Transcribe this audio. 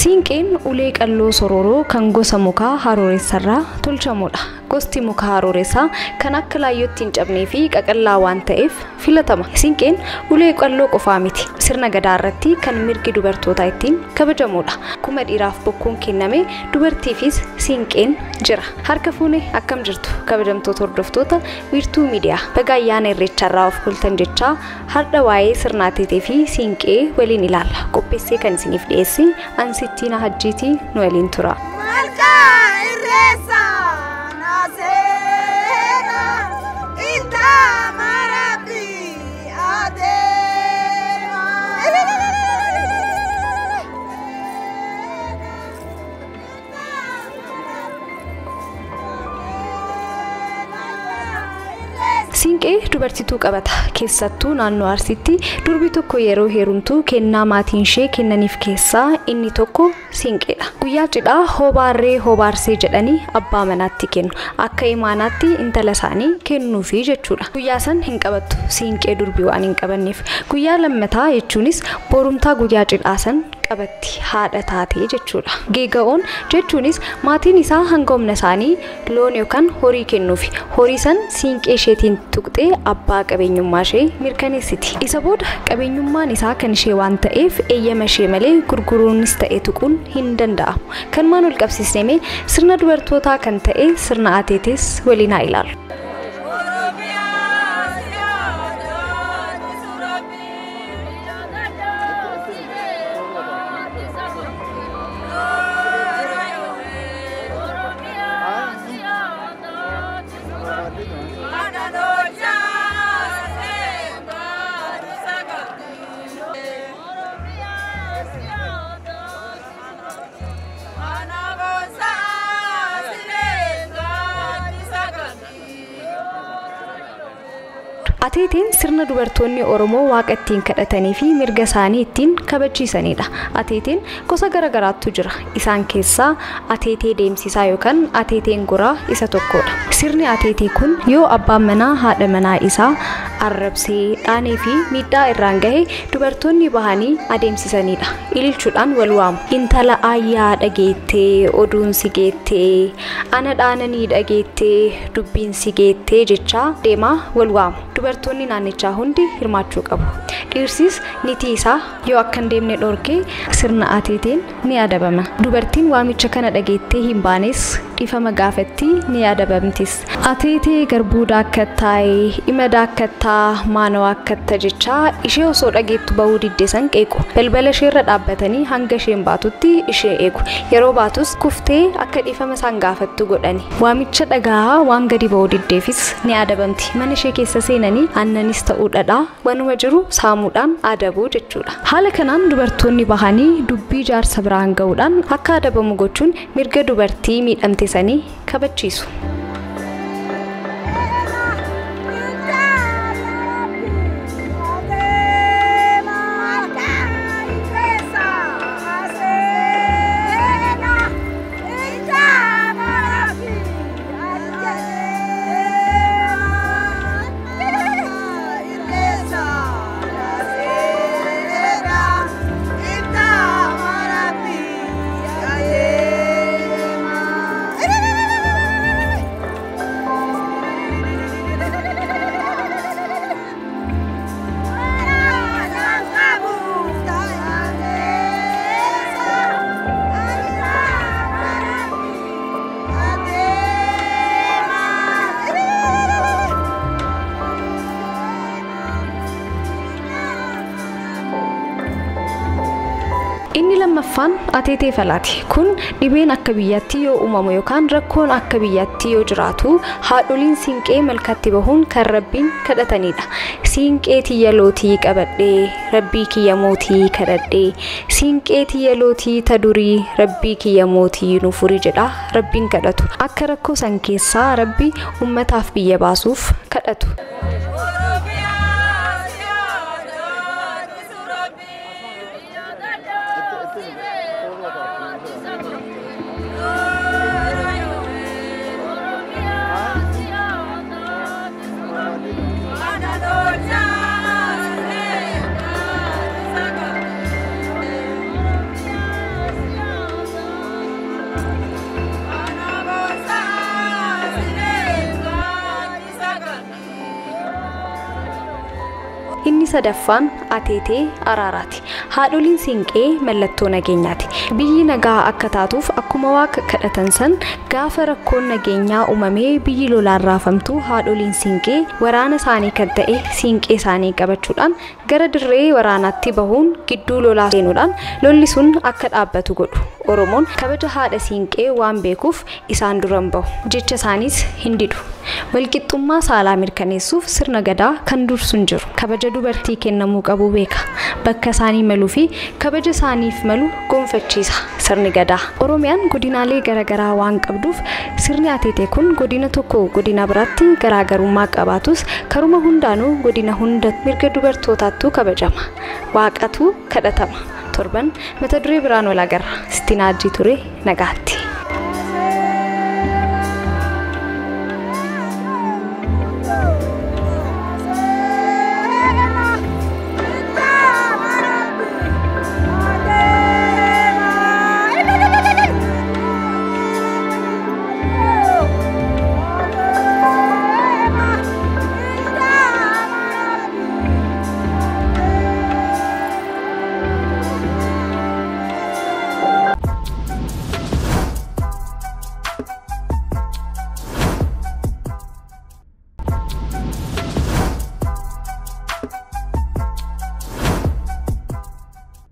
Siinqeen ulee qalloo sororoo kan gosa mukaa harooreessarraa tolchamudha. Gosti muka harooressaa kan akka laayyootti hin cabnee fi qaqallaa waan ta'eef filatama. Siinqeen ulee qalloo qofaa miti. Sirna gadaa irratti kan mirgi dubartootaa ittiin kabajamudha. Akkuma dhiiraaf bokkuun kenname dubartiifis siinqeen jira. Harka fuune akkam jirtu kabajamtoota hordoftoota Wiirtuu Miidiyaa. Baga ayyaana Irreecharraa of kultan jechaa har'a waa'ee sirna ateetee fi siinqee waliin ilaalla. Qopheessee kan isiniif dhiyeesse Ansittiina Hajjiitii nu waliin tura. Siinqee dubartiitu qabata. Keessattuu naannoo Arsiitti durbi tokko yeroo heerumtu kennaa maatiin ishee kennaniif keessaa inni tokko siinqeedha. Guyyaa cidhaa hobaarree hobaarsee jedhanii abbaa manaatti kennu. Akka imaanaatti intala isaanii kennuufi jechuudha. Guyyaa san hin qabattu siinqee durbi waan hin qabanneef. Guyyaa lammataa jechuunis borumtaa guyyaa cidhaa san qabatti haadha taatee jechuudha. Geega'oon jechuunis maatiin isaa hanga humna isaanii loon yookaan horii kennuufi. Horii san siinqee isheetiin tuqxee abbaa qabeenyummaa ishee mirkaneessiti. Isa booda qabeenyummaan isaa kan ishee waan ta'eef eeyyama ishee malee gurguruunis ta'e tuquun hin danda'amu. Kanumaan ol qabsiisnee sirna dubartootaa kan ta'e sirna ateetes waliin haa ilaallu. Ateeteen sirna dubartoonni Oromoo waaqa ittiin kadhatanii fi mirga isaanii ittiin kabachiisanidha. Ateeteen gosa garaagaraatu jira. Isaan keessaa ateetee deemsisaa yookaan ateeteen goraa isa tokkodha. Sirni ateetee kun yoo abbaan manaa haadha manaa isaa arrabsee dhaanee fi miidhaa irraan gahe dubartoonni bahanii adeemsisanidha. Ililchuudhaan wal waamu. Intala ayyaa dhageettee, oduun si geettee, ana dhaananii dhageettee, dubbiin si geettee jechaa deemaa wal waamu. Dubartoonni naannichaa hundi hirmaachuu qabu. Dhiirsis nitii isaa yoo akka hin deemne dhorkee sirna ateeteen ni adabama. Dubartiin waamicha kana dhageettee hin baanes dhiifama gaafatti ni adabamtis. Ateetee garbuu daakkattaa'ee, ima daakattaa, maanoo akkatta jechaa ishee osoo dhageettu bahuu didde san qeequ. Balbala isheerra dhaabbatanii hanga isheen baatutti ishee eegu. Yeroo baatus kuftee akka dhiifama isaan gaafattu godhani. Waamicha dhagaa waan gadi bahuu diddeefis ni adabamti. Mana ishee keessa seenanii aannanis ta'uu dhadhaa wanuma jiru saamuudhaan adabuu jechuudha. Haala kanaan dubartoonni bahanii dubbii jaarsa biraan gahuudhaan akka adabamu gochuun mirga dubartii miidhamte sanii kabachiisu. Inni lammaffaan ateetee falaati. Kun dhibeen akka biyyaatti yoo uumamu yookaan rakkoon akka biyyaatti yoo jiraatu haadholiin siinqee malkaatti bahuun kan rabbiin kadhatanidha. Siinqee tiyya lootii qabadhee, rabbii kiyya mootii kadhadhee, siinqee tiyya lootii ta durii, rabbii kiyya mootii nu furi jedha rabbiin kadhatu. Akka rakkoo san keessaa rabbi uummataaf biyya baasuuf kadhatu. Sadaffaan ateetee araaraati. Haadholiin siinqee mallattoo nageenyaati. Biyyi nagaa akka taatuuf akkuma waaqa kadhatan san gaafa rakkoon nageenyaa uumamee biyyi lolaan raafamtu haadholiin siinqee waraana isaanii kan ta'e siinqee isaanii qabachuudhaan gara dirree waraanaatti bahuun gidduu lolaa seenuudhaan lolli sun akka dhaabbatu godhu. Oromoon kabaja haadha siinqee waan beekuuf isaan duran bahu. Jecha isaaniis hin didu. Walqixxummaa saalaa mirkaneessuuf sirna gadaa kan dursu hin jiru. Kabaja dubartii kennamuu qabu beeka. Bakka isaanii maluu fi kabaja isaaniif malu gonfachiisa sirni gadaa. Oromiyaan godinaalee garaagaraa waan qabduuf sirni ateetee kun godina tokko godina biraatti garaagarummaa qabaatus karuma hundaanuu godina hunda mirga dubartootaattu kabajama. Waaqatu kadhatama. Torban mata duree biraan wal agarra. Sittiin Ajjii ture, nagaatti.